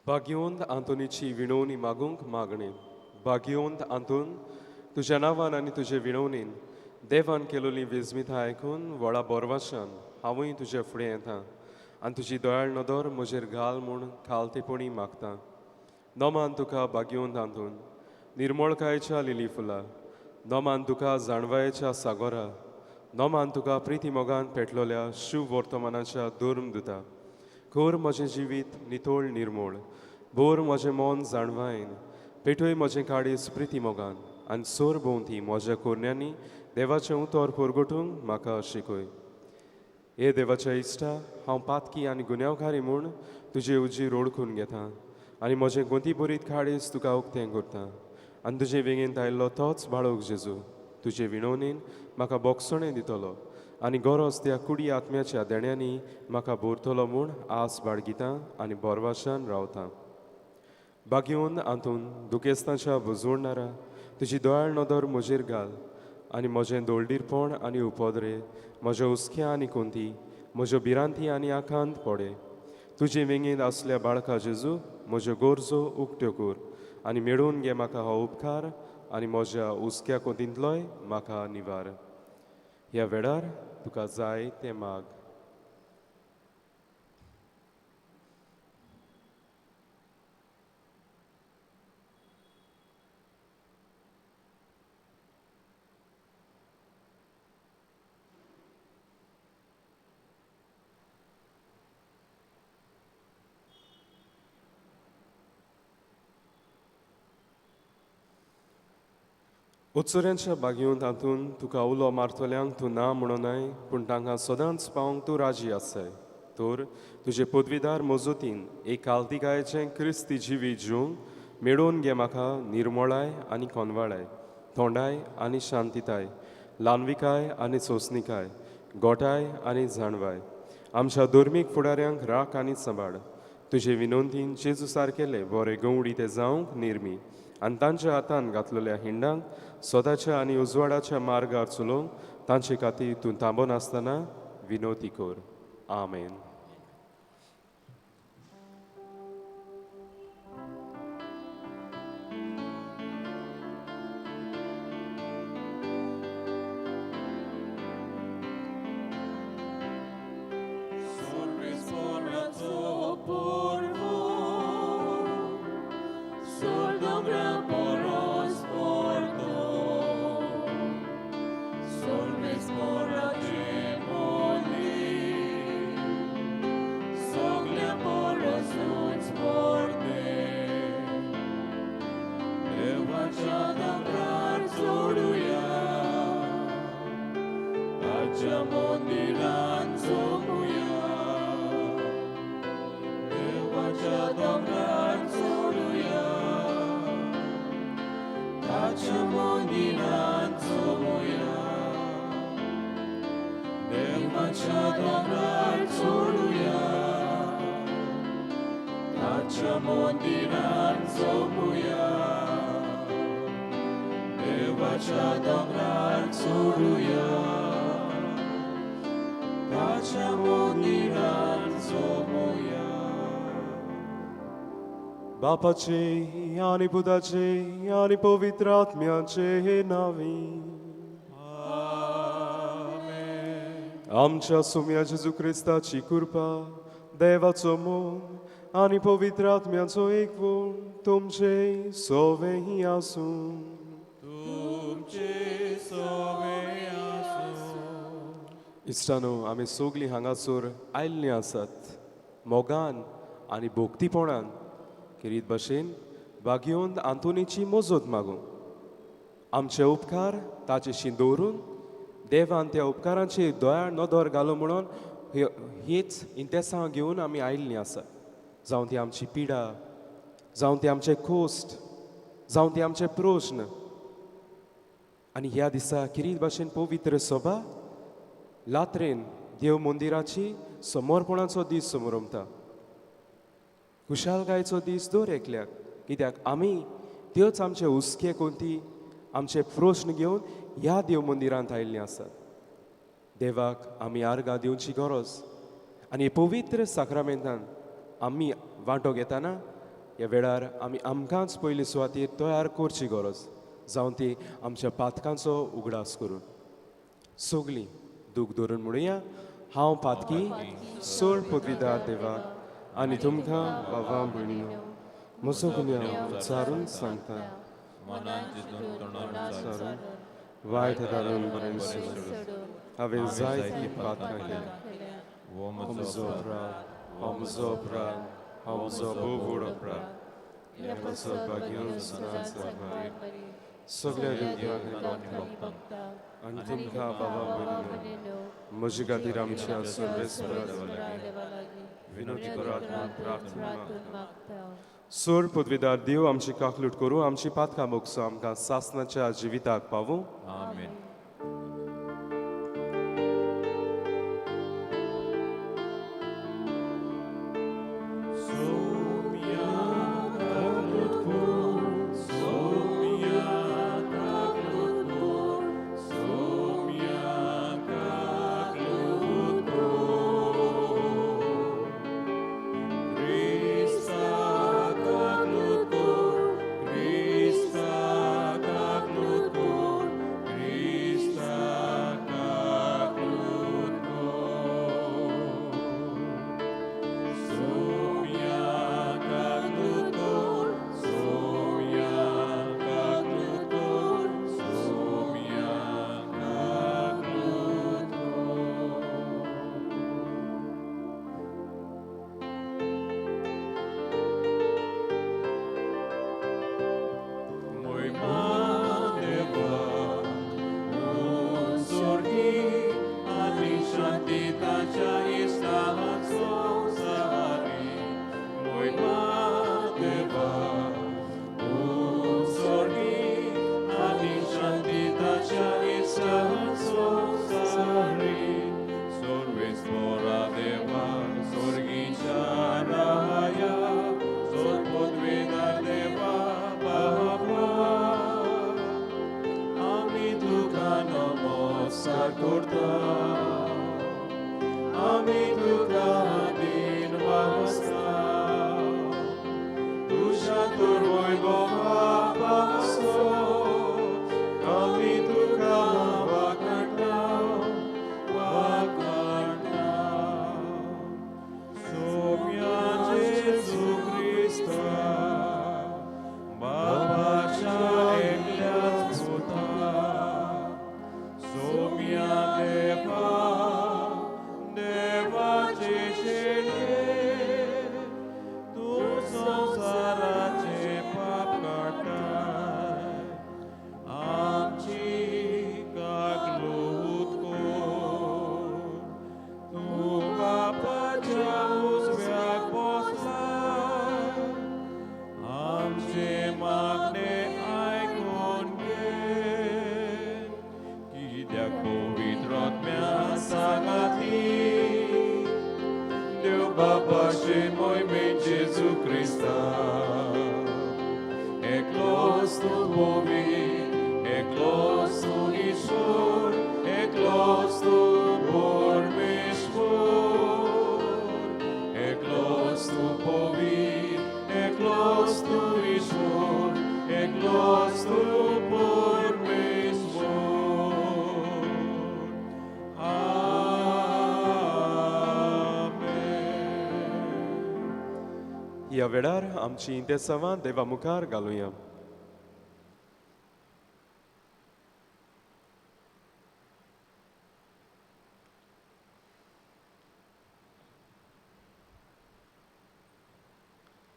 भाग्यवंत आंतोनीची विणवणी मागूंक मागणें. भाग्यवंत आंतोन, तुज्या नांवान आनी तुजे विणवणीन देवान केलोली विजमिता आयकून व्हडा बोरवाशान हांवूय तुजे फुडें येता आनी तुजी दयाळ नदर म्हजेर घाल म्हूण खालतेपणी मागता. नमान तुका भाग्यवंत आंतोन, निर्मळकायेच्या लिली फुलां, नमान तुका जाणवायेच्या सागोरा, नमान तुका प्रिती मोगान पेटलोल्या शुभ वर्तमानाच्या धर्म दुता. कर म्हजें जिवीत नितळ निर्मोळ, बोर म्हजें मन जाणवायन, पेटय म्हजें काळीज प्रिती मोगान आनी सोर भोंवती म्हज्या कोरण्यांनी देवाचें उतर परगटूंक म्हाका शिकय. हे देवाच्या इश्टा, हांव पातकी आनी गुन्यांवकारी म्हूण तुजे उजीर ओळखून घेता आनी म्हजें गोंती बरीत काळीज तुका उक्तें करता आनी तुजे वेंगेंत आयिल्लो तोच बाळक जेजू तुजे विणवणेन म्हाका बोगसणें दितलो आनी गरज त्या कुडी आत्म्याच्या देण्यांनी म्हाका भरतलो म्हूण आस बाळगिता आनी बोरवाशान रावता. भाग्यवंत आंतून, दुखेस्ताच्या बुजवणारा, तुजी दयाळ नदर म्हजेर घाल आनी म्हजें दोळडीरपण आनी उपद्रे, म्हज्या हुस्क्या आनी कोंती, म्हज्यो भिरांती आनी आकांत पडे. तुजे वेंगेंत आसल्या बाळका जेजू, म्हज्यो गरजो उक्त्यो कर आनी मेळोवन घे म्हाका हो उपकार आनी म्हज्या हुस्क्या कोंतींतलोय म्हाका निवार. ह्या वेळार तुका जाय तें माग. उत्सुऱ्यांच्या बागेवन तातूंत तुका उलो मारतल्यांक तूं ना म्हणूनाय, पूण तांकां सदांच पावंक तूं राजी आसाय. तर तुजे पदवीदार मजतीन एक आल्तिकायेचें क्रिस्ती जिवीत जिवंक मेळोवन घे म्हाका निर्मळाय आनी कोनवाळाय, थोंडाय आनी शांतिताय, ल्हानविकाय आनी सोंसणिकाय, गोठाय आनी जाणवाय. आमच्या धर्मीक फुडाऱ्यांक राख आनी सांबाळ. तुजे विनंतीन जेजू सारकेले बरे गवडी ते जावंक निर्मी आनी तांच्या हातान घातलेल्या हिंडांक सदाच्या आनी उजवाडाच्या मार्गार चलोवंक तांचे खातीर तूं थांबनासतना विनोती कर. आमेन. बापाचे आनी पुताचे आनी पवित्र आत्म्याचे नांवी. आमच्या सुम्या जेजू क्रिस्ताची कृपा, देवाचो मोग आनी पवित्र आत्म्याचो एकवट तुमचे सोवें आसूं. तुमचे सोवें आसूं. इश्टानो, आमी सगलीं हांगासर आयिल्लीं आसात मोगान आनी भोक्तीपणान किरीत भशेन भाग्यवंत आंतोनीची मजत मागूंक. आमचे उपकार ताचेशी दवरून देवान त्या उपकारांचेर दयाळ नदर घालो म्हणून हीच इंतेसांव घेवन आमी आयिल्लीं आसात. जावं ती आमची पिडा, जावं ती आमचे कोश्ट, जावं ती आमचे प्रस्न. आनी ह्या दिसा किरीत भाशेन पवित्र सभा लात्रेन देव मंदिराची समर्पणाचो दीस समरमता. खुशालकायेचो दीस दर एकल्याक, कित्याक आमी त्योच आमचे हुस्के कोंती आमचे प्रस्न घेवन ह्या देव मंदिरांत आयिल्लीं आसात. देवाक आमी आर्गां दिवची गरज आनी पवित्र साक्रामेंतान आमी वांटो घेतना ह्या वेळार आमी आमकांच पयली सुवातेर तयार करची गरज जावन ती आमच्या पातकांचो उगडास करून सगलीं दूख धरून म्हणुया, हांव पातकी सोड पदवीदार देवाक आनी तुमकां बाबा भयणीनो म्हजो गुन्यांव उच्चारून सांगता, वायट धाडून बरें सोडून हांवें जायतीं पातकां केलीं. हो म्हजो अपराध, हो म्हजो अपराध, हो म्हजो भोव व्हड अपराध. ह्या पासत भाग्यवंत सगळ्या देवतांक आनी तुमकां बाबा भयणीनो म्हजे खातीर आमच्या सर्वेस्परा विनोदी करात म्हूण प्रार्थना मागता. सोर पदवीदार देव आमची काकलूट करूं, आमची पातकां मोगसो, आमकां सासनाच्या जिविताक पावूं. आमेन. ह्या वेळार आमची इंतेसांवां देवा मुखार घालुया.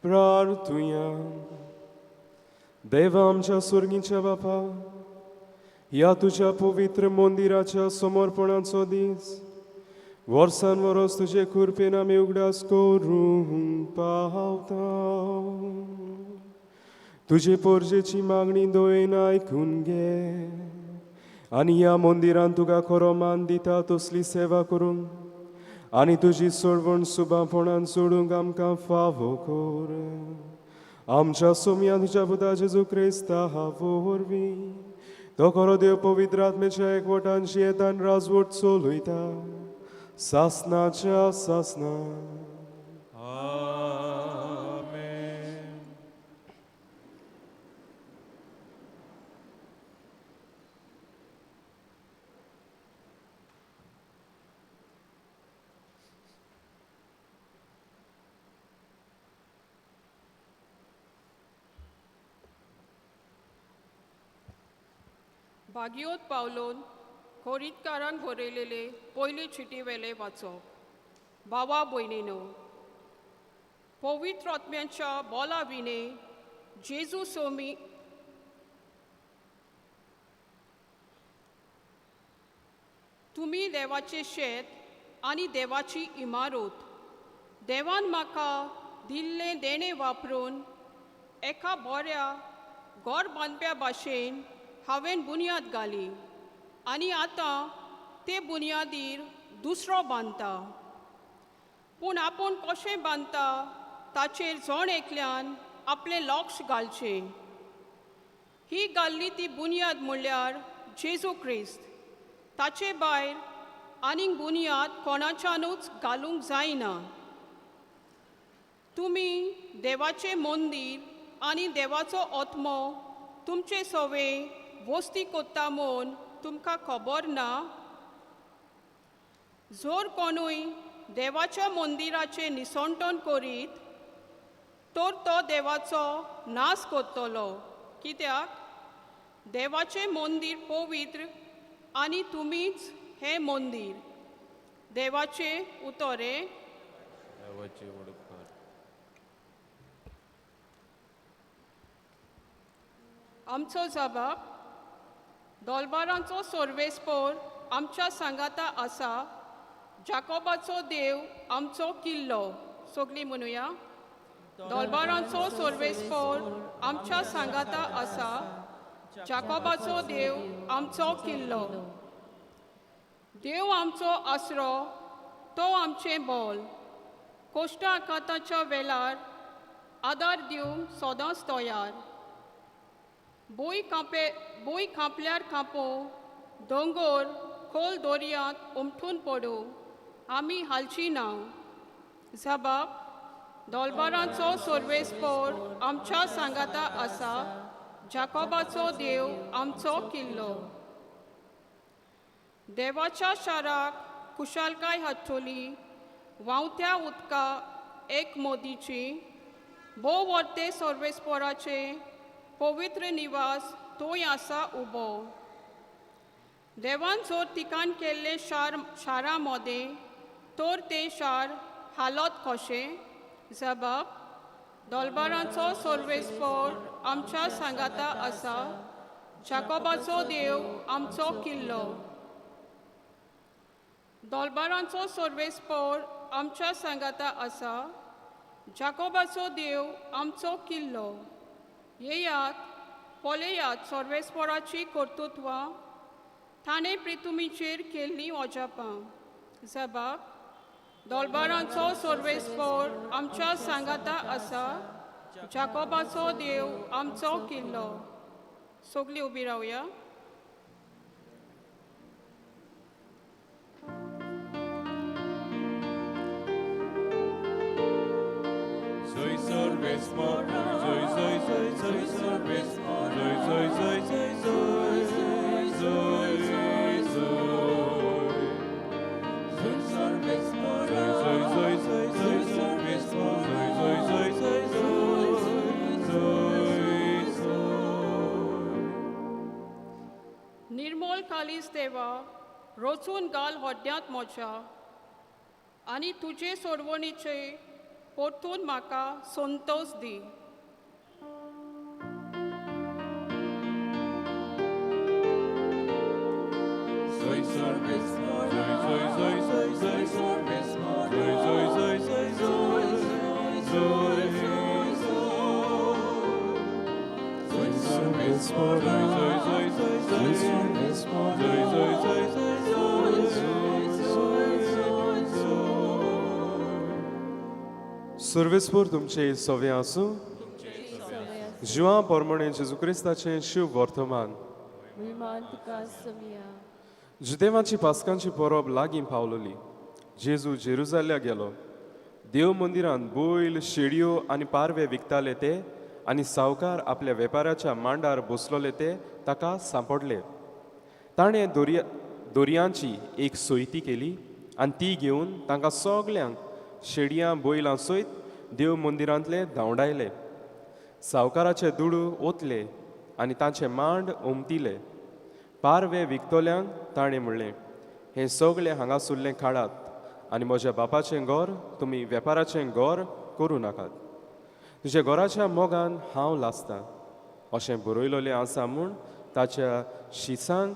प्रार्थुया. देवा आमच्या सुर्गीच्या बापा, ह्या तुज्या पवित्र मंदिराच्या समर्पणाचो दीस वर्सान वरस तुजे कृपेन आमी उगडास करूंक पावता. तुजे पोरजेची मागणी दोयेन आयकून घे आनी ह्या मंदिरान तुका खरो मान दिता तसली सेवा करूंक आनी तुजी सोडवण सुबापणान सोडूंक आमकां फावो कर. आमच्या सोम्या तुज्या पुता जेजू क्रिस्ता वरवीं तो खरो देव पवित्र आत्म्याच्या एकवटान जियेतान राजवट चलयता सासनाच्या सासना. आमेन. भाग्योत पावलोन खोरीतकारांक बरयलेले पयले चिटी वेले वाचप. भावा भयणीनो, पवित्र आत्म्याच्या बोला विणे जेजू सोमी तुमी देवाचें शेत आनी देवाची इमारत. देवान म्हाका दिल्लें देणें वापरून एका बऱ्या घर बांदप्या भाशेन हांवें बुन्याद घाली आनी आतां ते बुन्यादीर दुसरो बांदता. पूण आपूण कशें बांदता ताचेर जण एकल्यान आपलें लक्ष घालचें. ही घाल्ली ती बुन्याद म्हणल्यार जेजू क्रिस्त. ताचे भायर आनीक बुन्याद कोणाच्यानूच घालूंक जायना. तुमी देवाचें मंदीर आनी देवाचो आत्मो तुमचे सवे वस्ती कोत्ता म्हूण तुमकां खबर ना? जर कोणूय देवाच्या मंदिराचें निसणटण करीत तर तो देवाचो नाश करतलो. कित्याक देवाचें मंदीर पवित्र आनी तुमीच हें मंदीर. देवाचें उतर हें. देवाचे वडकार. आमचो जबाब दोलबारांचो सर्वेस्पोर आमच्या सांगाता आसा. जाकोबाचो देव आमचो किल्लो. सगळीं म्हणुया. दोलबारांचो सर्वेस्पोर आमच्या सांगाता आसा. जाकोबाचो देव आमचो किल्लो. देव आमचो आसरो, तो आमचें बोल. कोश्टा आकांताच्या वेळार आदार दिवंक सदांच तयार. बोय खांपल्यार खांपो, दोंगोर खोल दर्यांत उमठून पडूं, आमी हालची ना. जबाब दोलबारांचो सर्वेस्पोर आमच्या सांगाता आसा. जाकोबाचो देव आमचो किल्लो. देवाच्या शाराक खुशालकाय हाडटली. व्हांवत्या उदका एक मोदीची भोव वर्ते सर्वेस्पोराचे पवित्र निवास थंय आसा उबो. देवान जर तिकान केल्लें शार शारा मोदें तर तें शार हालत कशें? जबाब दोलबारांचो सर्वेस्पोर आमच्या सांगाता आसा. जाकोबाचो देव आमचो किल्लो. दोलबारांचो सर्वेस्पोर आमच्या सांगाता आसा. जाकोबाचो देव आमचो किल्लो. येयात पळयात सर्वेस्पोराची कर्तृत्वां, ताणें प्रितुमीचेर केल्लीं अजापां. जबाब दोलबारांचो सर्वेस्पोर आमच्या सांगाता आसा. जाकोबाचो देव आमचो किल्लो. सगळीं उबी रावया. Soy सर्वेस्पोर, soy soy soy soy सर्वेस्पोर, soy soy soy soy soy soy soy. Soy सर्वेस्पोर, soy soy soy soy सर्वेस्पोर, soy soy soy soy soy soy. निर्मोल कालीस देवा, रोचून घाल होड्ड्यांत म्हज्या आनी तुजे सोडवणीचे परतून म्हाका संतोष दी. Soy सर्वेस्पोर, soy soy soy soy सर्वेस्पोर, soy soy soy soy soy soy. Soy सर्वेस्पोर, soy soy soy soy सर्वेस्पोर, soy soy soy soy soy soy soy. सर्वेस्पोर तुमचे सवे आसूं. जिवा पोरमणे जेजू क्रिस्ताचें शिव वर्तमान. जुदेवाची पास्कांची परब लागीं पावलोली. जेजू जेरुजाल्या गेलो. देव मंदिरांत बैल, शेडयो आनी पारवे विकताले ते आनी सावकार आपल्या वेपाराच्या मांडार बसलोले ते ताका सांपडले. ताणें दोरयांची एक सोयती केली आनी ती घेवन तांकां सगल्यांक शेडयां बैलां सयत देव मंदिरांतले धांवडायले. सावकाराचे दुडू ओतले आनी तांचे मांड ओमतिले. पारवे विकतल्यांक ताणें म्हणलें, हें सगळें हांगासुल्लें काडात आनी म्हज्या बापाचें घर तुमी वेपाराचें घर करूं नाकात. तुज्या घराच्या मोगान हांव लासतां अशें बरयलेलें आसा म्हूण ताच्या शिसांक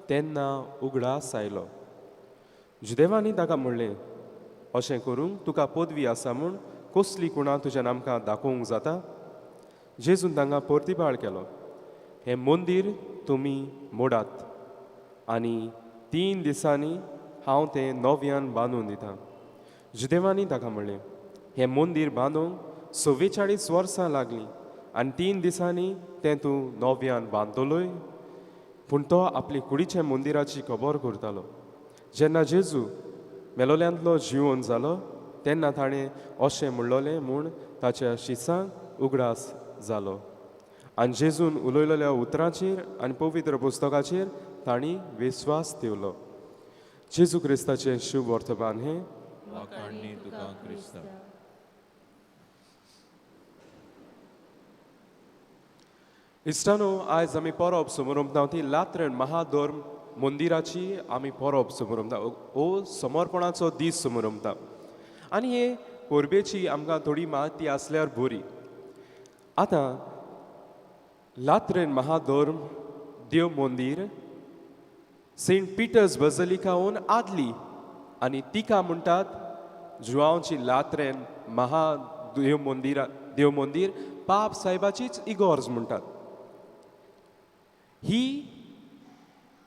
तेन्ना उगडास आयलो. जुदेवांनी ताका म्हणलें, अशें करूंक तुका पदवी आसा म्हूण कसली कुणा तुज्यान आमकां दाखोवंक जाता? जेजून तांकां परतिबाळ केलो, हें मंदीर तुमी मोडात आनी 3 दिसांनी हांव तें नव्यान बांदून दितां. जुदेवांनी ताका म्हणलें, हें मंदीर बांदूंक 44 वर्सां लागलीं आनी 3 दिसांनी तें तूं नव्यान बांदतलोय? पूण तो आपली कुडीच्या मंदिराची खबर करतालो. जेन्ना जेजू मेलोल्यांतलो जिवन जालो तेन्ना ताणें अशें म्हणलोलें म्हूण ताच्या शिसांक उगडास जालो आनी जेजून उलयलेल्या उतरांचेर आनी पवित्र पुस्तकाचेर तांणी विस्वास ठेवलो. जेजू क्रिस्ताचें शुभ वर्तमान हें. इश्टानो, आयज आमी परब समरमता ती लात्रण महाधर्म मंदिराची आमी परब समरमता ओ समर्पणाचो दीस समरमता आनी हे परबेची आमकां थोडी म्हायती आसल्यार बरी. आतां लात्रेन महाधर्म देव मंदीर सेंट पिटर्स बजलिकाहून आदली आनी तिका म्हणटात जुवांवची लात्रेन महादेव मंदिरा देव मंदीर पाप साहेबाचीच इगोर्ज म्हणटात. ही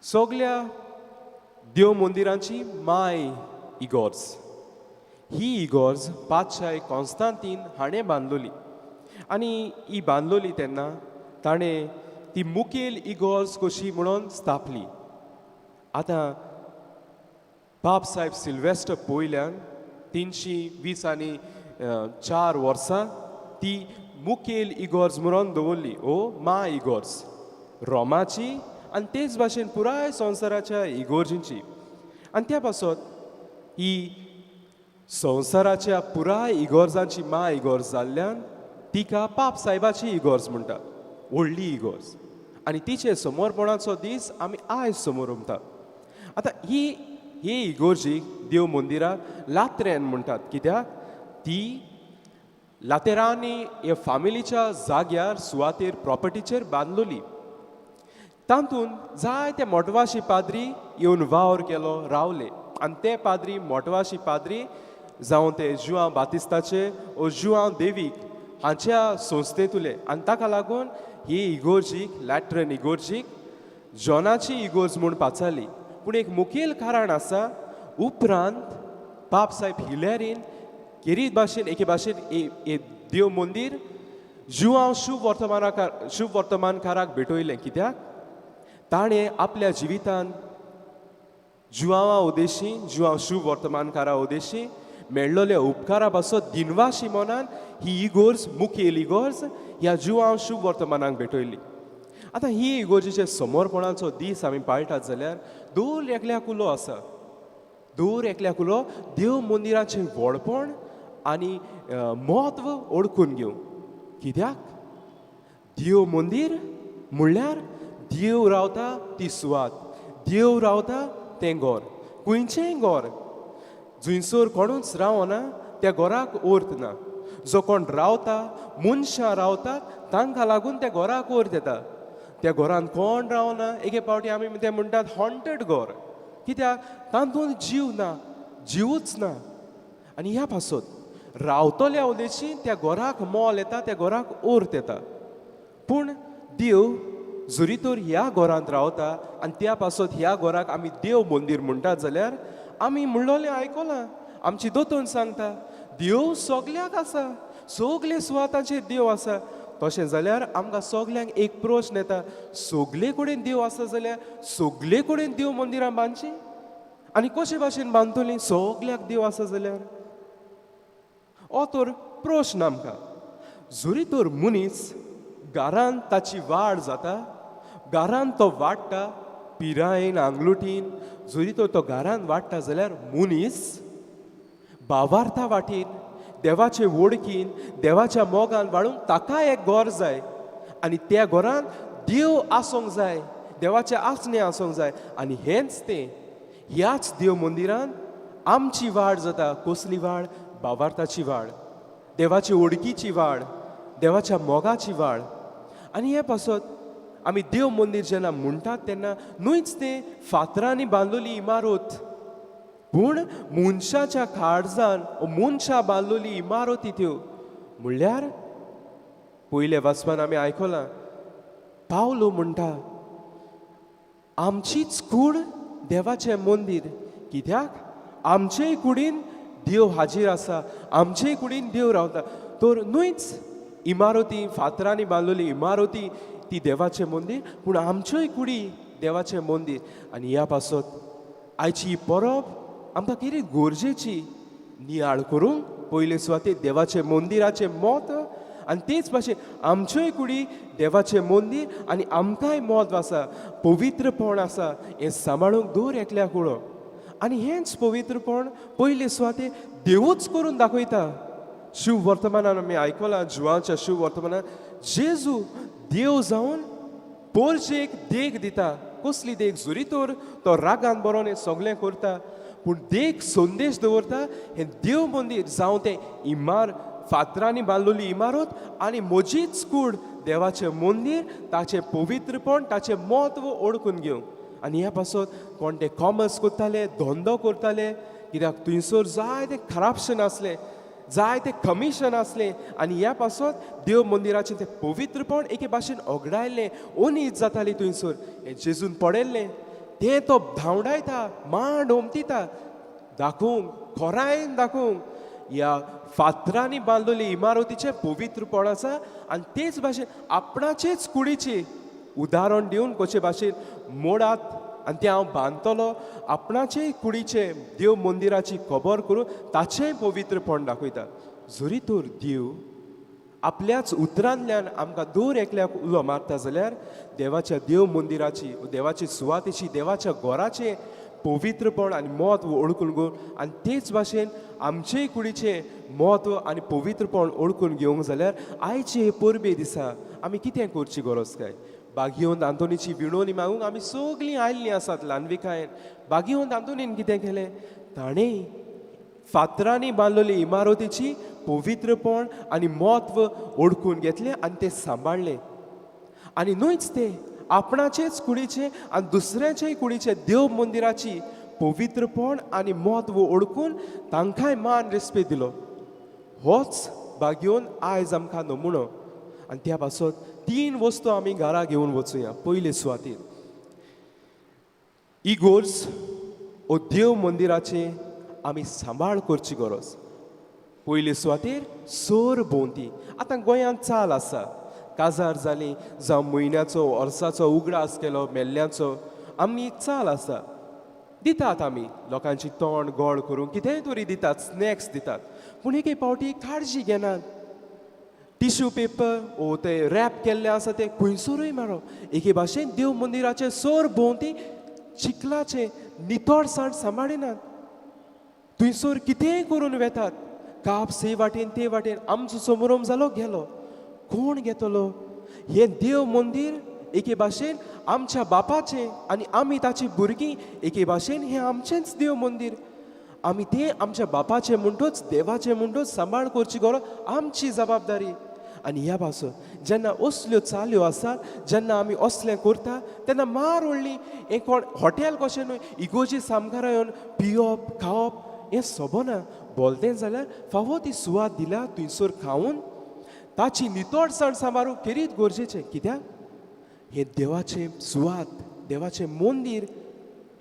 सगल्या देव मंदिरांची माय इगोर्ज. ही इगोर्ज पातशाय कॉन्स्तांतीन हाणें बांदलोली आनी ही बांदलोली तेन्ना ताणें ती मुखेल इगोर्ज कशी म्हणून स्थापली. आतां बाब साहेब सिल्वेस्टर पयल्यान 320 आनी 4 वर्सां ती मुखेल इगोर्ज म्हणून दवरली ओ मा इगोर्ज रोमाची आनी तेच भाशेन पुराय संवसाराच्या इगोर्जींची. आनी त्या पासत ही संवसाराच्या पुराय इगोर्जांची मा इगोर्ज जाल्ल्यान तिका पाप साहेबाची इगोर्ज म्हणटात, व्हडली इगोर्ज. आनी तिचे समर्पणाचो दीस आमी आयज समोर उमतात. आतां ही हे इगोर्जीक देव मंदिराक लात्रेन म्हणटात कित्याक ती लातेरांनी हे फामिलीच्या जाग्यार सुवातेर प्रॉपर्टीचेर बांदलोली. तातूंत जायते मोटवाशी पाद्री येवन वावर केलो रावले आनी ते पाद्री मोटवाशी पाद्री जावं ते जुआंव बातिस्ताचे ओ जुआंव देवीक हांच्या संस्थेंतुले आनी ताका लागून ही इगोर्जीक लॅट्रन इगोर्जीक जॉनाची इगोर्ज म्हूण पाचारली. पूण एक मुखेल कारण आसा, उपरांत बाब साहेब हिलेरीन केरीत भाशेन एके भाशेन देव मंदीर जुआंव शुभ वर्तमानाकार शुभ वर्तमानकाराक भेटयलें कित्याक ताणें आपल्या जिवितान जुआंवा उद्देशी जुआंव शुभ वर्तमानकारा उद्देशी मेळ्ळोल्या उपकारा पासत दिनवाशी मनान ही इगोर्ज मुखेल इगोर्ज ह्या जुआंव शुभ वर्तमानाक भेटयली. आतां ही इगोर्जीचे समर्पणाचो दीस आमी पाळटात जाल्यार दर एकल्याक उलो आसा, दर एकल्याक उलो देव मंदिराचें व्हडपण आनी म्हत्व ओळखून घेवंक. कित्याक देव मंदीर म्हणल्यार देव रावता ती सुवात, देव रावता तें घर. खंयचेंय घर जंयसर कोणूच रावना त्या घराक अर्थ ना. जो कोण रावता मनशां रावतात तांकां लागून त्या घराक अर्थ येता. त्या घरांत कोण रावना एके फावटी आमी तें म्हणटात हॉन्टेड घर कित्याक तातूंत जीव ना, जिवूच ना. आनी ह्या पासत रावतल्या उद्देशी त्या घराक मोल येता, त्या घराक अर्थ येता. पूण देव जरी तर ह्या घरांत रावता आनी त्या पासत ह्या घराक आमी देव मंदीर म्हणटात जाल्यार आमी म्हणलोलें आयकलां, आमची दोतोन सांगता देव सगल्याक आसा, सगळे सुवातांचेर देव आसा. तशें जाल्यार आमकां सगल्यांक एक प्रश्न येता, सगले कडेन देव आसा जाल्यार सगले कडेन देव मंदिरां बांदचीं आनी कशे भाशेन बांदतलीं सगल्याक देव आसा जाल्यार? हो तर प्रश्न आमकां. जरी तर मनीस घरांत ताची वाड जाता, घरांत तो वाडटा पिरायेन आंगलुटीन, जरी तर तो घरांत वाडटा जाल्यार मनीस बावार्था वाटेन देवाचे वळखीन देवाच्या मोगान वाडूंक ताका एक घर जाय आनी त्या घरांत देव आसूंक जाय, देवाचें आसणें आसूंक जाय. आनी हेंच तें ह्याच देव मंदिरान आमची वाड जाता. कसली वाड? भावार्थाची वाड, देवाची ओळखीची वाड, देवाच्या मोगाची वाड. आनी हे पासत आमी देव मंदीर जेन्ना म्हणटात तेन्ना न्हूच तें फातरांनी बांदलेली इमारत, पूण मनशाच्या काळजान मनशां बांदलेली इमारती त्यो. म्हणल्यार पयले वाचपान आमी आयकलां, पावलो म्हणटा आमचीच कूड देवाचें मंदीर. कित्याक? आमचेय कुडीन देव हाजीर आसा, आमचेय कुडीन देव रावता. तर न्हूच इमारती फातरांनी बांदलेली इमारती ती देवाचें मंदीर, पूण आमच्योय कुडी देवाचें मंदीर. आनी ह्या पासत आयची ही परब आमकां कितें गरजेची नियाळ करूंक पयले सुवातेर देवाचें मंदिराचें म्हत्व, आनी तेच भाशेन आमच्योय कुडी देवाचें मंदीर आनी आमकांय म्हत्व आसा, पवित्रपण आसा, हें सांबाळूंक दर एकल्याक उलो. आनी हेंच पवित्रपण पयले सुवातेर देवूच करून दाखयता. शिव वर्तमानान आमी आयकलां, जुवांच्या शिव वर्तमानान जेजू देव जावन पोरजेक देख दिता. कसली देख? जरी तर तो रागान बरोवन हें सगळें करता, पूण देख संदेश दवरता. हें देव मंदीर जावं तें इमार फातरांनी बांदलेली इमारत आनी म्हजीच कूड देवाचें मंदीर, ताचें पवित्रपण, ताचें म्हत्व ओळखून घेवंक. आनी ह्या पासत कोण ते कॉमर्स करताले, धंदो करताले, कित्याक थंयसर जायते करप्शन आसलें, जायते कमिशन आसलें. आनी ह्या पासत देव मंदिराचें तें पवित्रपण एके भाशेन ओगडायल्लें, ओनीज जाताली थंयसर. हें जेजून पडयल्लें तें तो धांवडायता, मांड ओमतिता दाखोवंक, खोरायन दाखोवंक ह्या फातरांनी बांदलेली इमारतीचें पवित्रपण आसा. आनी तेच भाशेन आपणाचेच कुडीची उदाहरण दिवन कशे भाशेन मोडात आनी तें हांव बांदतलो, आपणाचे कुडीचें देव मंदिराची खबर करून ताचेंय पवित्रपण दाखयता. जरी तर देव आपल्याच उतरांतल्यान आमकां दर एकल्याक उलो मारता जाल्यार देवाच्या देव मंदिराची, देवाची सुवातेची, देवाच्या घराचें पवित्रपण आनी म्हत्व ओळखून घेवन आनी तेच भाशेन आमचेय कुडीचें म्हत्व आनी पवित्रपण ओळखून घेवंक जाल्यार आयचे हे परबे दिसा आमी कितें करची गरज काय? बागियोन आंतोनीची विणवणी मागूंक आमी सगळीं आयिल्लीं आसात ल्हानविकायेन. बागियोन आंतोनीन कितें केलें? ताणें फातरांनी बांदलेली इमारतीची पवित्रपण आनी म्हत्व ओळखून घेतलें आनी तें सांबाळ्ळें. आनी न्हूच तें आपणाचेच कुडीचें आनी दुसऱ्याच्याय कुडीचें देव मंदिराची पवित्रपण आनी म्हत्व ओळखून तांकांय मान रेस्पेद दिलो. होच बागयोन आयज आमकां नमुनो. आनी त्या पासत तीन वस्तू आमी घरा घेवन वचुया. पयले सुवातेर इगोर्ज ओ देव मंदिराचें आमी सांबाळ करची गरज. पयले सुवातेर सोर भोंवती. आतां गोंयांत चाल आसा, काजार जाली जावं म्हयन्याचो वर्साचो उगडास केलो मेल्ल्याचो, आमी चाल आसा दितात आमी लोकांची तोंड गोड करूंक कितेंय तरी दितात, स्नॅक्स दितात. पूण एक एक फावटी काळजी घेनात. टिश्यू पेपर ओ ते रॅप केल्ले आसा ते खंयसरूय मारप. एके भाशेन देव मंदिराचे सोर भोंवती चिखलाचें नितळसाण सांबाळिनात, थंयसर कितेंय करून वेतात. काप से वाटेन ते वाटेन आमचो समोरम जालो गेलो, कोण घेतलो? हें देव मंदीर एके भाशेन आमच्या बापाचें आनी आमी ताची भुरगीं एके भाशेन हें आमचेंच देव मंदीर. आमी तें आमच्या बापाचें म्हणटूच देवाचें म्हणटूच सांबाळ करची गरज आमची जबाबदारी. आनी ह्या पासून जेन्ना असल्यो चाल्यो आसात, जेन्ना आमी असलें करता तेन्ना मार व्हडली हें कोण हॉटेल कशें न्हय, इगोर्जी सामकारा येवन पिवप खावप हें सोबना. बोलतें जाल्यार फावो ती सुवात दिल्या थंयसर खावन ताची नितळसाण सांबाळूंक खेरीत गरजेचें. कित्याक हें देवाचें सुवात, देवाचें मंदीर,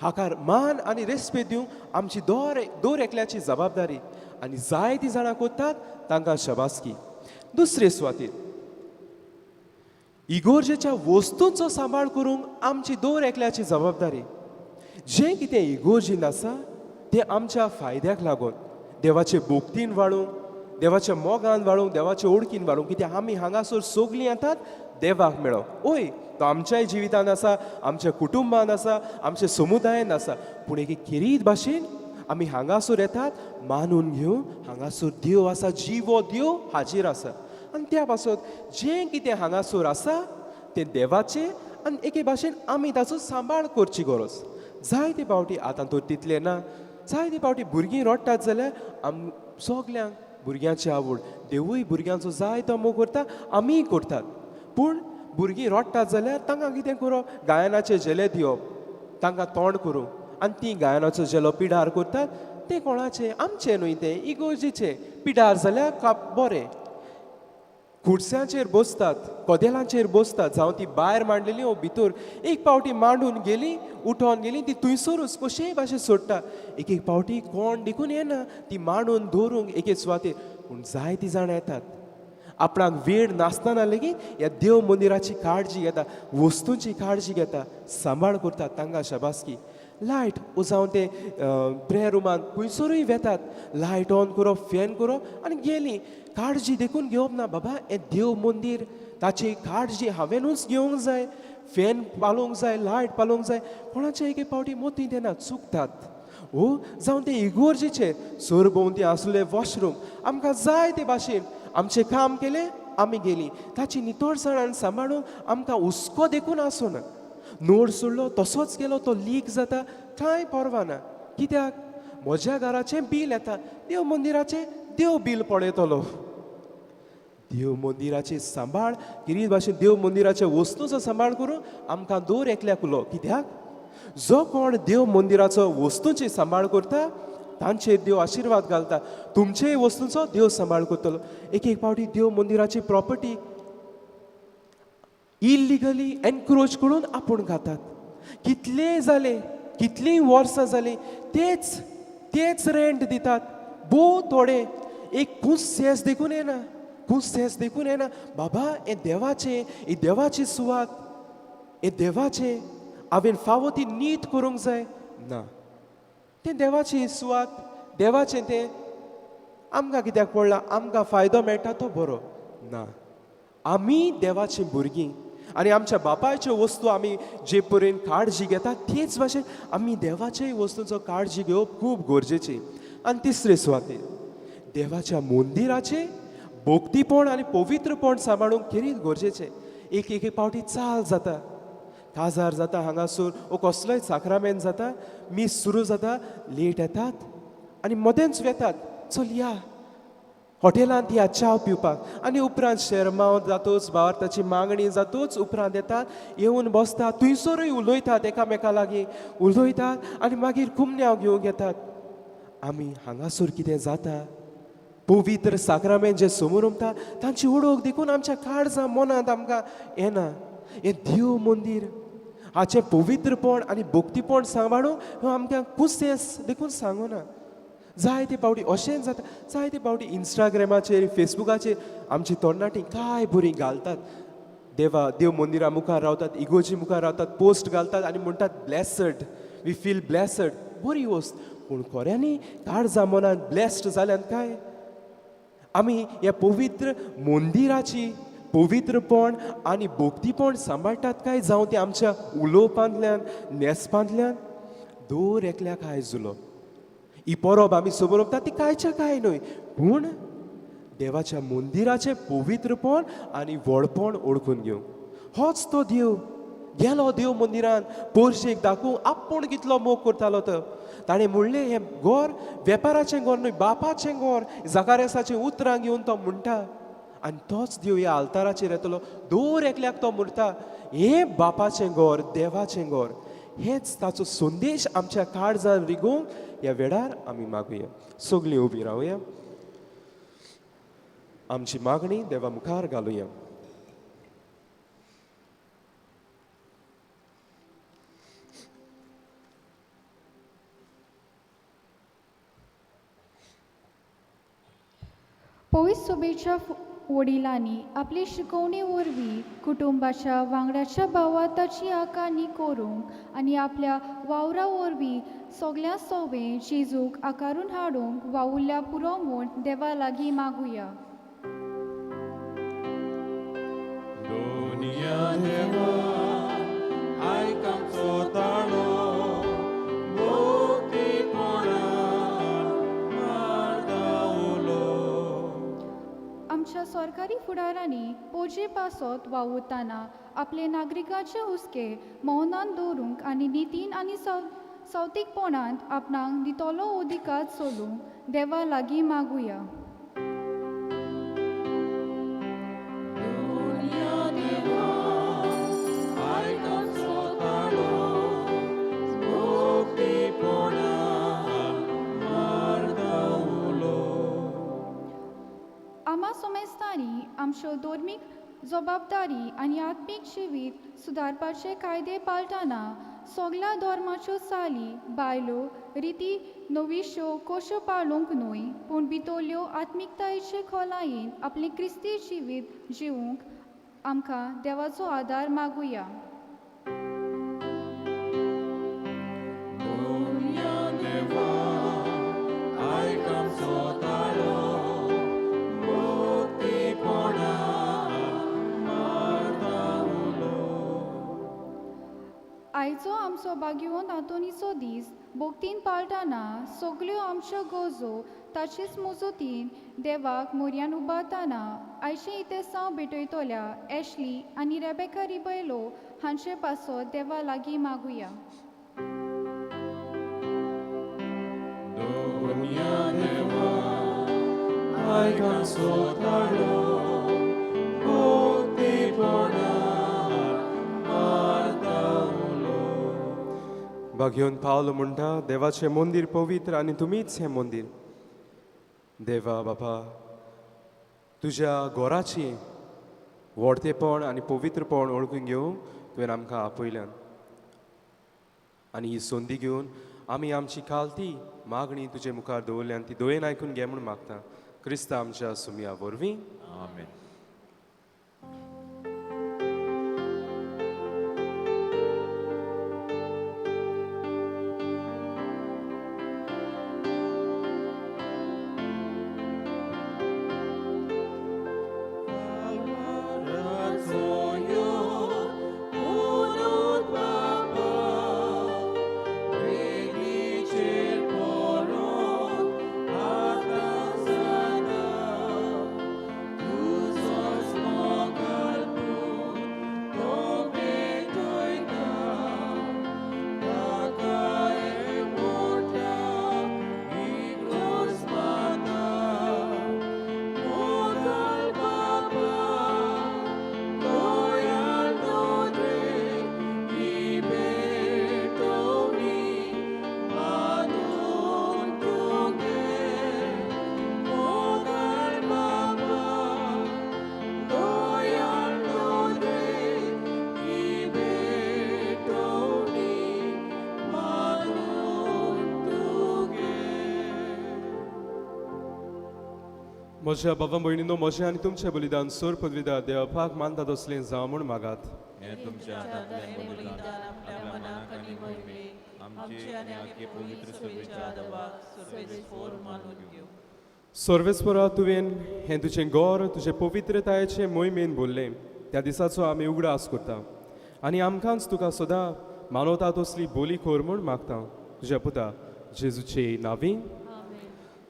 हाका मान आनी रेस्पेद दिवंक आमची दर एकल्याची जबाबदारी. आनी जायतीं जाणां करतात तांकां शबासकी. दुसरे सुवातेर इगोर्जेच्या वस्तूंचो सांबाळ करूंक आमची दर एकल्याची जबाबदारी. जें कितें इगोर्जीन आसा तें आमच्या फायद्याक लागून, देवाचे भोक्तीन वाडूंक, देवाच्या मोगान वाडूंक, देवाचे ओळखीन वाडूंक. कित्याक आमी हांगासर सगळीं येतात देवाक मेळोंक. ओय तो आमच्याय जिवितान आसा, आमच्या कुटुंबान आसा, आमच्या समुदायान आसा, पूण एके खेरीत भाशेन आमी हांगासर येतात मानून घेवन हांगासर देव आसा, जिवो देव हाजीर आसा. आनी त्या पासत जें कितें हांगासर आसा तें देवाचें आनी एके भाशेन आमी ताचो सांबाळ करची गरज. जायते फावटी आतां तर तितलें ना, जायते फावटी भुरगीं रडटात जाल्यार आम सगल्यांक भुरग्यांची आवड, देवूय भुरग्यांचो जाय तो मोग करता, आमीय करतात. पूण भुरगीं रडटात जाल्यार तांकां कितें करप, गायनाचे झेले दिवप, तांकां तोंड करूं आनी तीं गायनाचो झेलो पिडार करतात. तें कोणाचें, आमचें न्हय, तें इगोर्जेचें. पिडार जाल्यार बरें. खुर्स्यांचेर बसतात, कदेलांचेर बसतात, जावं ती भायर मांडलेली ओ भितर एक पावटी मांडून गेली, उठोन गेली, ती थंयसरूच कशेय भाशेन सोडटा. एक एक पावटी कोण देखून येना ती मांडून दवरूंक एके सुवातेर, पूण जायतीं जाणां येतात आपणाक वेळ नासतना लेगीत ह्या देव मंदिराची काळजी घेता, वस्तूंची काळजी घेता, सांबाळ करतात. तांकां शाबासकी. लायट ओ जावं ते प्रेयर रुमान खंयसरूय वेतात, लायट ऑन करप, फॅन करप आनी गेलीं. काळजी देखून घेवप ना, बाबा हें देव मंदीर, ताची काळजी हांवेनूच घेवंक जाय, फॅन पालोवंक जाय, लायट पालोवंक जाय. कोणाचे एक एक फावटी मोतींत येना, चुकतात. ओ जावं ते इगोर्जेचे सरभोंवती आसले वॉशरूम, आमकां जाय ते भाशेन आमचें काम केलें, आमी गेलीं. ताची नितळसाण सांबाळूंक आमकां हुस्को देखून आसना. नोड सोडलो तसोच गेलो, तो लीक जाता, कांय पर्वा ना. कित्याक म्हज्या घराचें बील येता, देव मंदिराचें देव बील पळयतलो. देव मंदिराची सांबाळ गिरीश भाशेन देव मंदिराच्या वस्तूचो सांबाळ करूं आमकां दर एकल्याक उलो. कित्याक जो कोण देव मंदिराचो वस्तूंची सांबाळ करता तांचेर देव आशिर्वाद घालता. तुमचेय वस्तूंचो देव सांबाळ करतलो. एक एक फावटी देव मंदिराची प्रॉपर्टी इल्लिगली एनक्रोच करून आपूण खातात. कितले जाले, कितलीं वर्सां जालीं, तेच तेच रेंट दितात, भोव थोडे. एक कुसेस देखून येना, कुसेस देखून येना. बाबा हें देवाचें, ही देवाची सुवात, हें देवाचें, हांवें फावो ती नीत करूंक जाय ना. तें देवाची सुवात, देवाचें तें, आमकां कित्याक पडलां, आमकां फायदो मेळटा तो बरो ना. आमी देवाचीं भुरगीं आनी आमच्या बापायच्यो वस्तू आमी जे परेन काळजी घेता तेच भाशेन आमी देवाच्याय वस्तूंचो काळजी घेवप खूब गरजेची. आनी तिसरे सुवातेर देवाच्या मंदिराचें भक्तीपण आनी पवित्रपण सांबाळूंक खेरीत गरजेचें. एक एक फावटी चाल जाता, काजार जाता हांगासर ओ कसलोय साक्रामेंत जाता, मीस सुरू जाता, लेट येतात आनी मदेंच वेतात, चल या हॉटेलांत या च्याव पिवपाक. आनी उपरांत शेरमांव जातूच, भावार्थाची मागणी जातूच उपरांत येतात, येवन बसतात, थंयसरूय उलयतात, एकामेका लागीं उलयतात आनी मागीर कुमन्यांव घेवंक येतात. आमी हांगासर कितें जाता, पवित्र साक्रामेंत जे समोर उमता तांची ओळख देखून आमच्या काळजा मनांत आमकां येना. हें देव मंदीर हाचें पवित्रपण आनी भक्तीपण सांबाळूंक आमकां कुसेस देखून सांगूना. जायते फावटी अशेंच जाता, जायते फावटी इंस्टाग्रामाचेर फेसबुकाचेर आमची तरणाटीं काय बरीं घालतात, देवा देव मंदिरा मुखार रावतात, इगोर्जी मुखार रावतात, पोस्ट घालतात आनी म्हणटात ब्लेसड, we feel blessed. बरी वस्त, पूण खऱ्यांनी काळजा मनान ब्लेस्ड जाल्यान काय आमी ह्या पवित्र मंदिराची पवित्रपण आनी भक्तीपण सांबाळटात काय, जावं तें आमच्या उलोवपांतल्यान, न्हेसपांतल्यान. दर एकल्याक आयज उलो ही परब आमी समोर ती कांयच्या कांय न्हय, पूण देवाच्या मंदिराचें पवित्रपण आनी व्हडपण ओळखून घेवंक. होच तो देव गेलो देव मंदिरान पोरशेक दाखोवंक आपूण कितलो मोग करतालो तो. ताणें म्हणलें हें घर वेपाराचें घर न्हय, बापाचें घर. जाकारेसाचीं उतरां घेवन तो म्हणटा आनी तोच देव ह्या आल्ताराचेर येतलो, दर एकल्याक तो म्हणटा हें बापाचें घर, देवाचें घर. हेच ताचो संदेश आमच्या काळजान रिगोवंक ह्या वेळार आमी मागुया. सगळीं उबी रावया, आमची मागणी देवा मुखार घालुया. पवित्र सोबेच्या वडिलांनी आपली शिकवणी वरवीं कुटुंबाच्या वांगडाच्या भावार्थाची आकारणी करूंक आनी आपल्या वावरा वरवीं सगळ्या सोवे जेजूक आकारून हाडूंक वावुरल्या पुरो म्हूण देवा लागीं मागुया. दोनिया देवा आयक आमचो ताळो, भक्तीपणान मारता उलो. आमच्या सरकारी फुडारांनी पोजे पासत वावुरतना आपले नागरिकाचे हुस्के मौनान दवरूंक आनी नितीन आनी सवतीकपणांत आपणाक दितलो अधिकार चलूंक देवा लागीं मागुया. आमा सोमेस्तांनी आमच्यो धर्मीक जबाबदारी आनी आत्मीक जिवीत सुदारपाचे कायदे पाळटना सगल्या धर्माच्यो चाली बायलो रिती नविश्यो कश्यो पाळूंक न्हय पूण भितरल्यो आत्मिकतायेचे खोलायेन आपलें क्रिस्ती जिवीत जिवूंक आमकां देवाचो आदार मागुया. आयचो आमचो बागयोन आंतोनीचो दीस भक्तीन पाळटना सगल्यो आमच्यो गरजो ताचेच मुजतीन देवाक मोरयान उबारतना आयचें इतेसांव भेटयतल्या एशली आनी रेबेका रिबैलो हांचे पासत देवा लागीं मागुया. बागयोन पावलो म्हणटा देवाचें मंदीर पवित्र आनी तुमीच हें मंदीर. देवा बापा तुज्या घराची व्हडतेपण आनी पवित्रपण ओळखून घेवंक तुवें आमकां आपयल्यान आनी ही संदी घेवन आमी आमची खालती मागणी तुजे मुखार दवरल्यान ती दोयेन आयकून घे म्हूण मागता क्रिस्ता आमच्या सुमया वरवीं. आमेन. म्हज्या बाबा भयणीनो म्हजें आनी तुमचें बलिदान सोर पदवीदार देवपाक मानता तसलें जावं म्हूण मागात. हें तुमच्या हातांतलें बलिदान आपल्या मनाक आनी मोहिमेक आमचे आनी आख्खे पवित्र सभेच्या आदावाक सर्वेस्पोर मानून घेवं. सर्वेस्परा तुवें हें तुजें गोर तुजें पवित्रतायेचें मोहिमेन बोल्लें त्या दिसाचो आमी उगडास करता आनी आमकांच तुका सदां मानवता तसली बोली कर म्हूण मागता तुज्या पुता जेजूचे नांवी.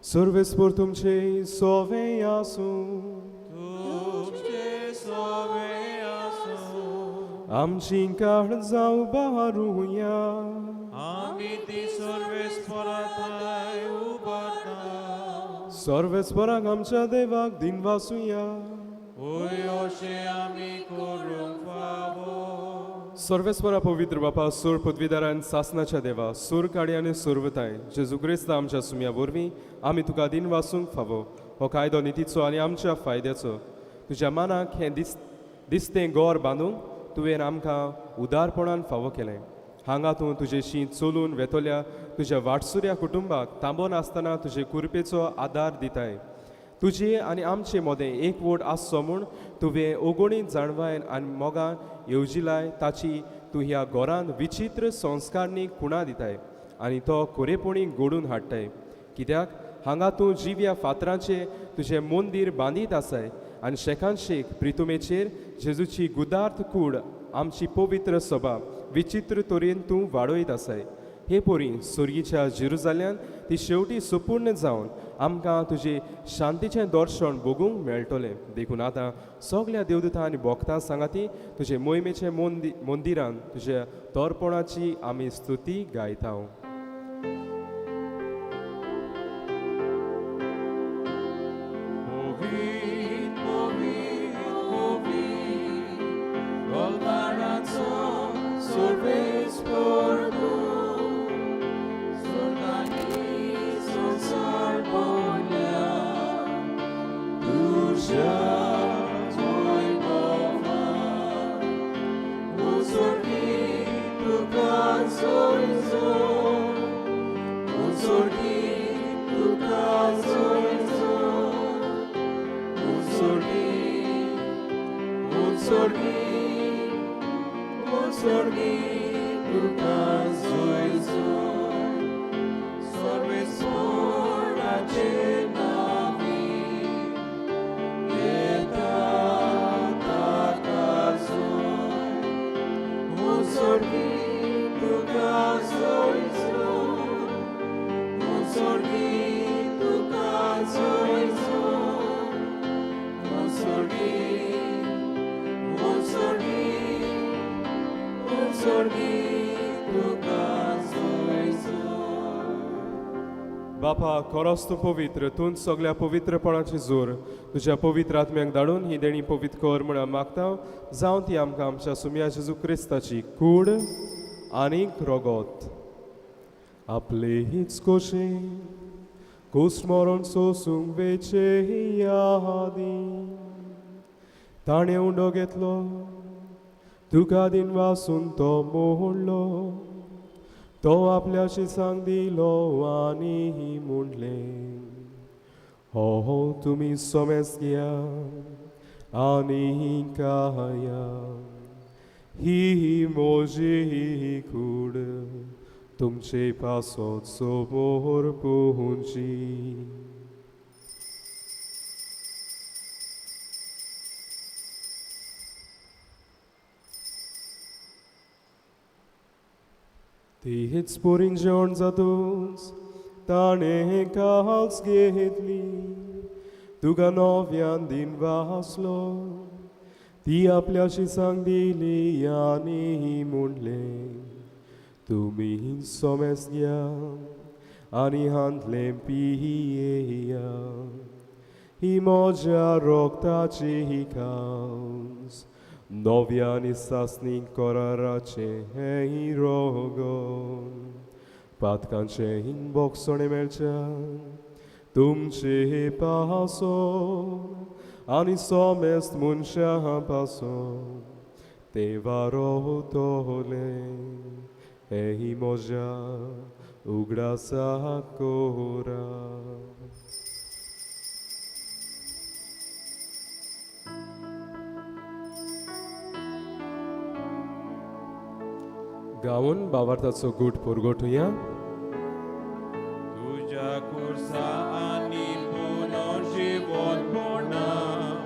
सर्वेस्पोर तुमचे सोवे आसूं. तुमचे सोवे आसूं. आमची काळजां उबारुया. आमी ती सर्वेस्परा थांय उबारता. सर्वेस्पराक आमच्या देवाक दिनवासुया. होय अशें आमी करूंक फावो. सर्वेस्परा पवित्र बापा सूर पदवीदारान सासनाच्या देवा सूर काडी आनी सुरवताय जेजू क्रिस्त आमच्या सुमया वरवीं आमी तुका दिन वासूंक फावो हो कायदो नितीचो आनी आमच्या फायद्याचो तुज्या मनाक हें दिसतें गोर बांदूंक तुवें आमकां उदारपणान फावो केलें. हांगा तूं तुजेशी चलून वेतल्या तुज्या वाटसुऱ्या कुटुंबाक थांबो नासतना तुजे कुरपेचो आदार दिताय. तुजे आनी आमचे मदें एकवट आसचो म्हूण तुवें ओगोणीत जाणवायन आनी मोगान येवजिलाय ताची तूं ह्या घरान विचित्र संस्कारणी खुणा दिताय आनी तो खरेपणी घडून हाडटाय. कित्याक हांगा तूं जिव्या फातरांचें तुजें मंदीर बांदीत आसाय आनी शेकान शेक प्रितुमेचेर जेजूची गुदार्थ कूड आमची पवित्र सभा विचित्र तरेन तूं वाडयत आसाय. हे पोरी सुर्गीच्या जेरुजाल्यान ती शेवटी सुपूर्ण जावन आमकां तुजे शांतीचें दर्शन भोगूंक मेळटलें. देखून आतां सगल्या देवदूतां आनी भोक्तां सांगाती तुजे मोहिमेचे मंदिरान तुज्या तोरपणाची आमी स्तुती गायता. बापा खरोच तूं पवित्र, तूं सगल्या पवित्रपणाची जोर तुज्या पवित्र आत्म्याक धाडून ही देणी पवित्र कर म्हण मागता. जावं ती आमकां आमच्या सुमया जेजू क्रिस्ताची कूड आनीक रगत. आपले हीच कोशे कोस मरण सोसूंक वेचे यादी ताणें उंडो घेतलो, तुका दिन वासून तो मोडलो, तो आपल्याशी सांग दिलो आनी म्हणलें, हो हो तुमी सोमेस घेया आनी खाया, ही म्हजी कूड तुमचे पासत समोर पोवची. तीच पोरीन जेवण जातूच ताणें काल्स घेतली, तुका नव्यान दिन वासलो, ती आपल्याशी सांग दिली आनी म्हणलें, तुमी सोमेस घ्या आनी हांतलें पियेया, ही म्हज्या रोगताची काल्स नव्या आनी सासणी कराराचें हें रोगन. पातकांचें बोगसणें मेळच्या तुमचे पासून आनी सोमेस्त मनशां पासून ते वारोतले हें म्हज्या उगडासा कोरा. गावन बावार्थाचो गूट पुरगोटुया. तुज्या कुर्सा आनी पुनर्जीवनपणा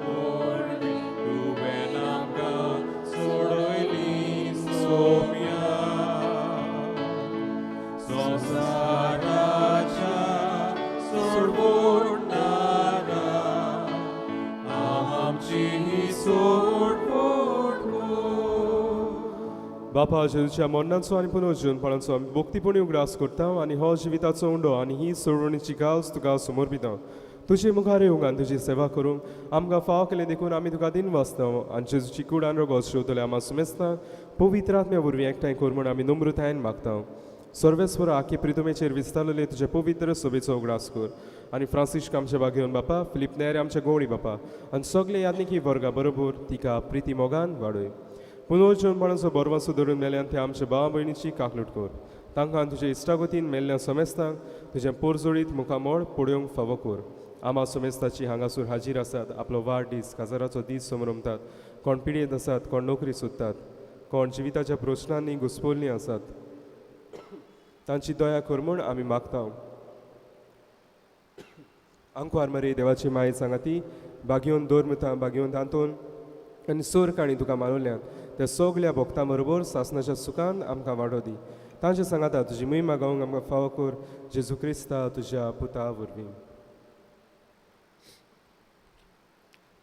वरवीं तुवें आमकां सोडयली सोम्या. संवसाराच्या सोडवणारा आमची सोडवण. बापा जेजूच्या मरणाचो आनी पुनर्जीवनपणाचो आमी भक्तीपणी उगडास करता आनी हो जिविताचो उंडो आनी ही सोडवणीची गावस तुका समर्पिता. तुजे मुखार येवंक आनी तुजी सेवा करूंक आमकां फाव केलें देखून आमी तुका दिन वाचता आनी जेजूची कूड आनी रोगोस शेवतले आमा सुमेस्ता पवित्र आत्म्या वरवीं एकठांय कर म्हूण आमी नम्रतायेन मागता. सर्वेस्वर आखी प्रितुमेचेर विस्तारलेले तुजे पवित्र सोबेचो उगडास कर आनी फ्रांसिश्क आमचे बागेवन बापा, फिलीप नेरे आमचे गोवणी बापा आनी सगळे यादनिकी वर्गा बरोबर तिका प्रिती मोगान वाडय. पुनर्जीवनपणाचो बरवासो धरून मेल्यान ते आमच्या भाव भयणीची काकलूट कर. तांकां तुजे इश्टागतीन मेल्ल्या समेस्तांक तुजें पोरजोळीत मुखामळ पळोवंक फावो कर. आमा समेस्ताची हांगासूर हाजीर आसात, आपलो वाड दीस काजाराचो दीस समरमतात, कोण पिडयेंत आसात, कोण नोकरी सोदतात, कोण जिविताच्या प्रस्नांनी घुस्पल्लीं आसात, तांची दया कर म्हूण आमी मागता. आंकवार मरे देवाची माये सांगाती बागेवन दोर बागेवन तांतून आनी सोर काणी तुका मानवल्यान त्या सगल्या भक्तां बरोबर सासनाच्या सुखान आमकां वाडो दी. तांचे सांगाता तुजी महिमा गावंक आमकां फावो कर जेजू क्रिस्ता तुज्या पुता वरवीं.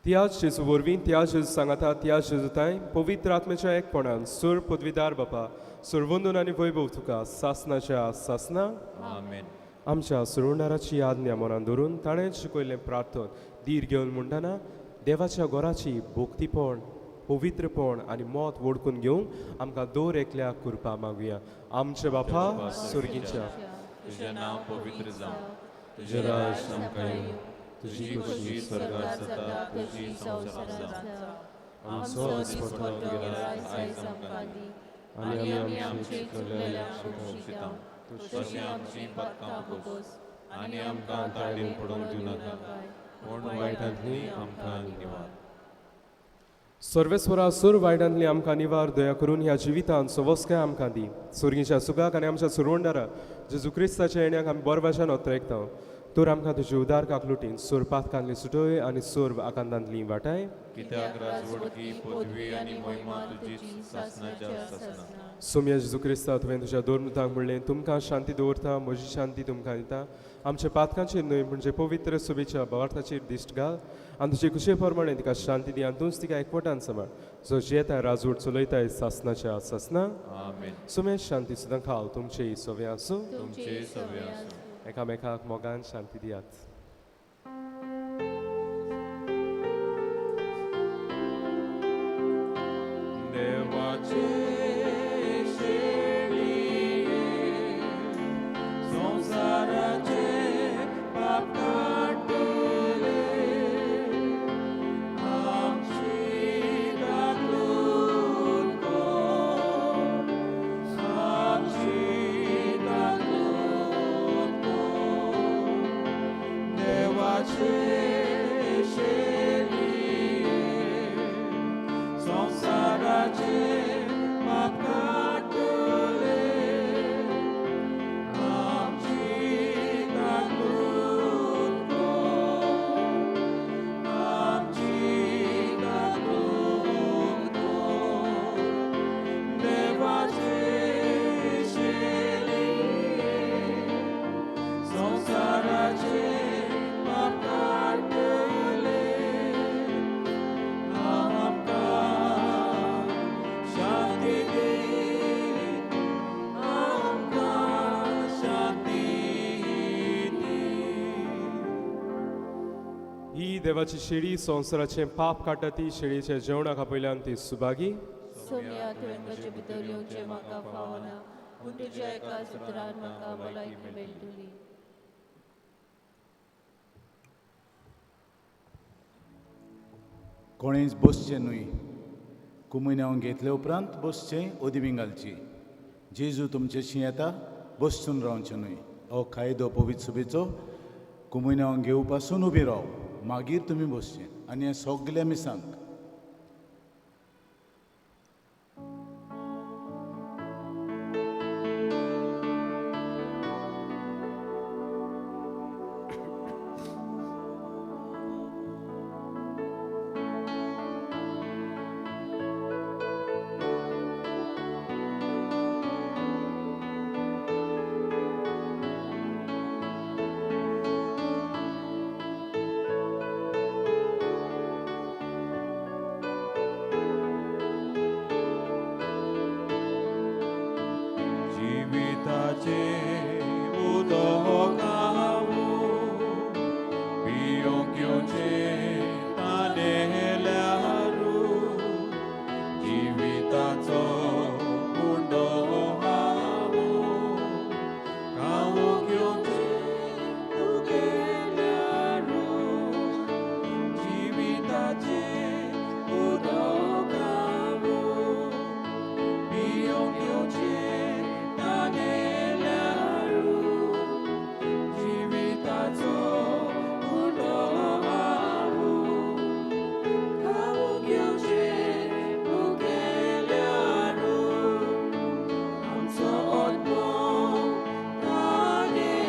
त्याच जेजू वरवीं, त्याच जेजू सांगाता, त्याच जेजू तांय पवित्र आत्म्याच्या एकपणान सूर पदवीदार बापा सुरवंदून आनी वैभव तुका सासनाच्या सासना. आमेन. आमच्या सुरुंडाराची आज्ञा मनान धरून ताणें शिकयल्लें प्रार्थन धीर घेवन म्हणटना देवाच्या घराची भोक्तीपण पवित्रपण आनी मत वडकून घेवंक आमकां दर एकल्याक कृपा मागुया. आमचे बापा सुर्गीच्या, तुजें नांव पवित्र जावं, तुजें राज आमकां येवं, तुजी खुशी स्वर्गार जाता तशी संवसारांत जावं. आमचो दिसपट्टो गिरास आयज आमकां दी आनी आमी आमचे चुकलेल्यांक बक्षिता तशें आमची पातकां पोस आनी आमकां ताळीन पडोवंक दिवं नाका, पूण वायटांतली आमकां निवार. सर्वेस्वरा सूर वायटांतली आमकां निवार दया करून ह्या जिवितांत सवस्काय आमकां दी. सुर्गीच्या सुखाक आनी आमच्या सुरवंडारा जेजू क्रिस्ताच्या येण्याक आमी बरे भाशेन ओतरेकता. तर आमकां तुजी उदार काकलुटीन सूर पातकांतली सुटय आनी सूर आकांतांतली वाटाय. कित्याक राजवटकी पदवी आनी महिमा तुजी सासनाच्या सासना. सोम्या जेजू क्रिस्ता, तुवें तुज्या दोन म्हणलें तुमकां शांती दवरता, म्हजी शांती तुमकां दिता. आमच्या पातकांचेर न्हय म्हणजे पवित्र सुबेच्या भावार्थाचेर दिश्ट घाल आनी तुजे खुशे प्रमाणे तिका शांती दी आनी तूंच तिका एकवटान सांबाळ, जो जियेता राजवट चलयताय सासनाच्या सासना. आमेन. सोम्या शांती सुद्दां खाल तुमचे सवे आसूं, तुमचे सवे आसूं. एकामेकाक मोगान शांती दियात. देवाचे शेळये संवसाराचे पाप काडटले, आमची काकूट कर, आमची काकूट कर. देवाचे शेळये संवसाराचे पाप काडटले, आमची काकूट कर, आमची काकूट कर. देवाचे शेळये संवसाराचे पाप काडटले, आमकां शांती दी, आमकां शांती दी. ही देवाची शेळी संवसाराचें पाप काडटा, ती शेळीच्या जेवणाक आपयल्यान ती सुभागी. सोम्या, तुवें म्हजे भितर येवचें म्हाका फावना, पूण तुज्या एका सुत्रान म्हाका भलायकी मेळटली. कोणेंच बसचें न्हय, कुमयन्यांव घेतले उपरांत बसचें ओदिवीं घालची. जेजू तुमचेशी येता, बसून रावचें न्हय. हो कायदो पवित्र सुबेचो. कुमयन्यांव घेवपासून उबी राव, मागीर तुमी बसचें. आनी हें सगळें मिसांक. जिविताचे उदक हांव पियोंक येवचें तानेल्यारू, जिविताचो उंडो हांव खावंक येवचें तुगेल्यारू, जिविताचे उदक हांव पियोंक येवचें तानेल्यारू, जिविताचो उंडो हांव खावंक येवचें तुगेल्यारू, आमचो आत्मो तानेला.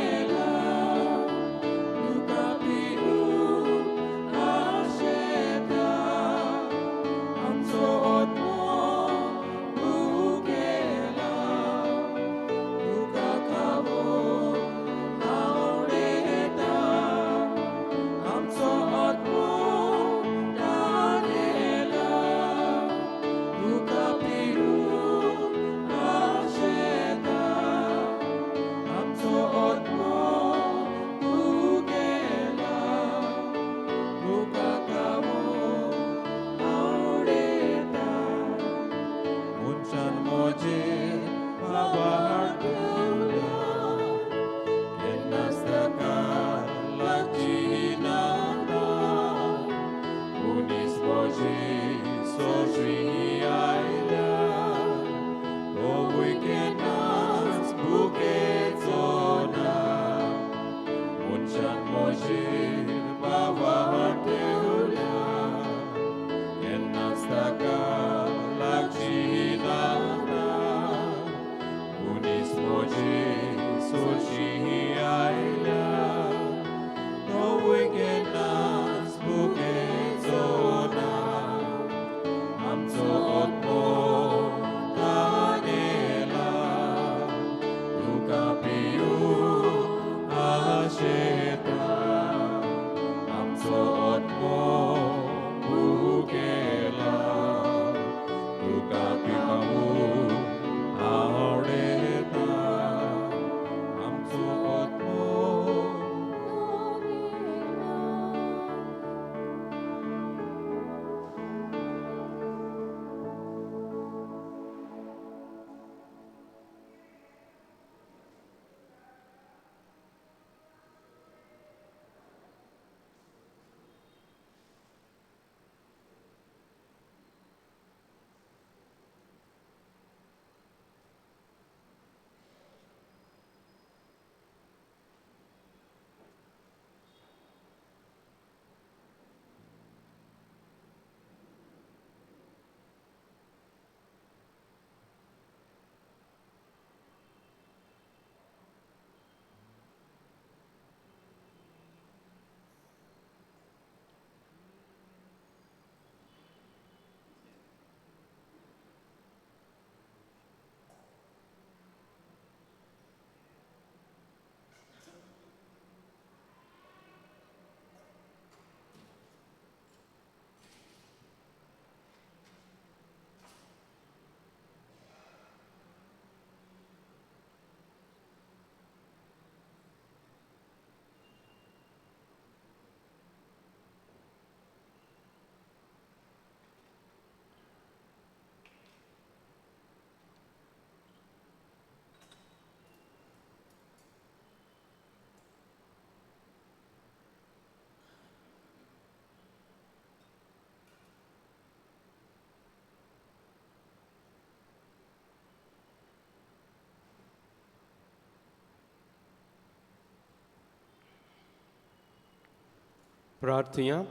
प्रार्थया.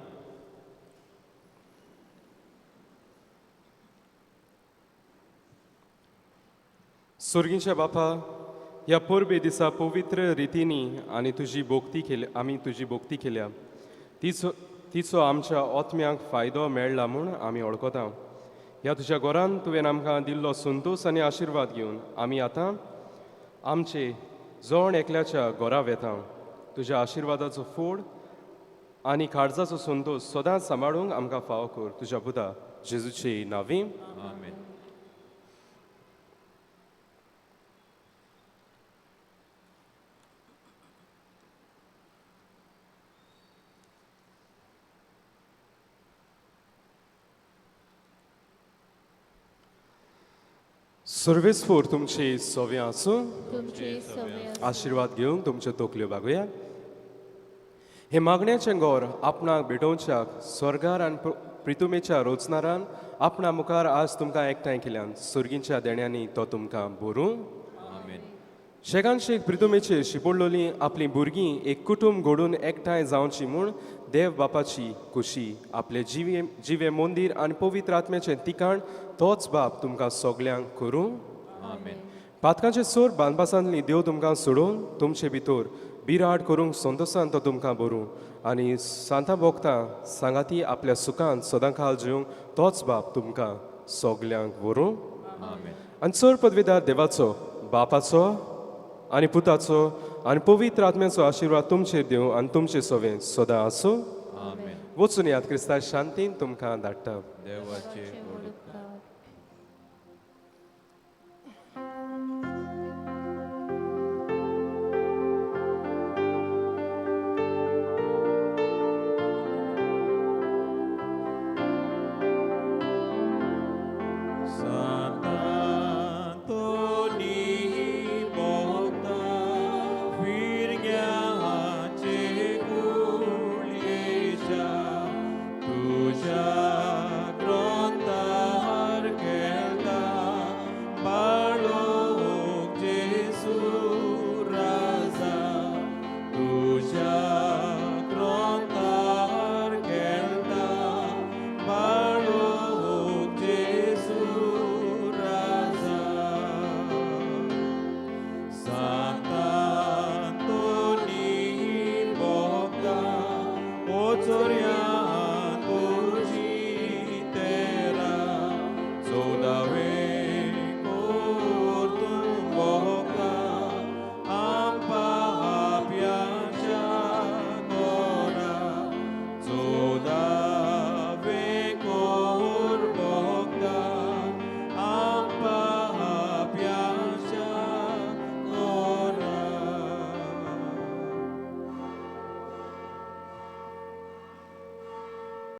सुर्गींच्या बापा, ह्या परबे दिसा पवित्र रितींनी आनी तुजी भोक्ती केल्या, आमी तुजी भोक्ती केल्या, तिचो आमच्या आत्म्यांक फायदो मेळ्ळा म्हूण आमी वळखता. ह्या तुज्या घरान तुवें आमकां दिल्लो संतोश आनी आशिर्वाद घेवन आमी आतां आमचे जण एकल्याच्या घरा वेता. तुज्या आशिर्वादाचो फोड आनी काळजाचो संतोश सदांच सांबाळूंक आमकां फावो कर, तुज्या पुता जेजूचे नांवी. आमेन. सर्वेस्फोर तुमची सव्या आसूं. तुमचे सवे आसूं. आशिर्वाद घेवन तुमच्यो तकल्यो बागोया. हे मागण्याचें गोर आपणाक भेटोवच्याक स्वर्गार आनी प्रितुमेच्या रोचनारान आपणा मुखार आज तुमकां एकठांय केल्यान. सुर्गींच्या देण्यांनी तो तुमकां भरूं. आमेन. शेकानशेक प्रितुमेचेर शिपोडलोली आपलीं भुरगीं एक कुटुंब घडून एकठांय जावची म्हूण देव बापाची खुशी आपले जिवे जिवे मंदीर आनी पवित्र आत्म्याचें तिकाण तोच बाप तुमकां सगल्यांक करूं. आमेन. पातकांचे सोर बांदपासांतली देव तुमकां सोडून तुमचे भितर बिराड करूंक संतोसान तो तुमकां भरूं आनी सांता भोगता सांगाती आपल्या सुखान सदां खाल जिवंक तोच बाप तुमकां सगल्यांक व्हरूं. आमेन. आनी चड पदवीदार देवाचो बापाचो आनी पुताचो आनी पवित्र आत्म्याचो आशिर्वाद तुमचेर दिवं आनी तुमचे सवें सदां आसूं. आमेन. वचून याद क्रिस्ता शांतीन तुमकां धाडटा. देवाचे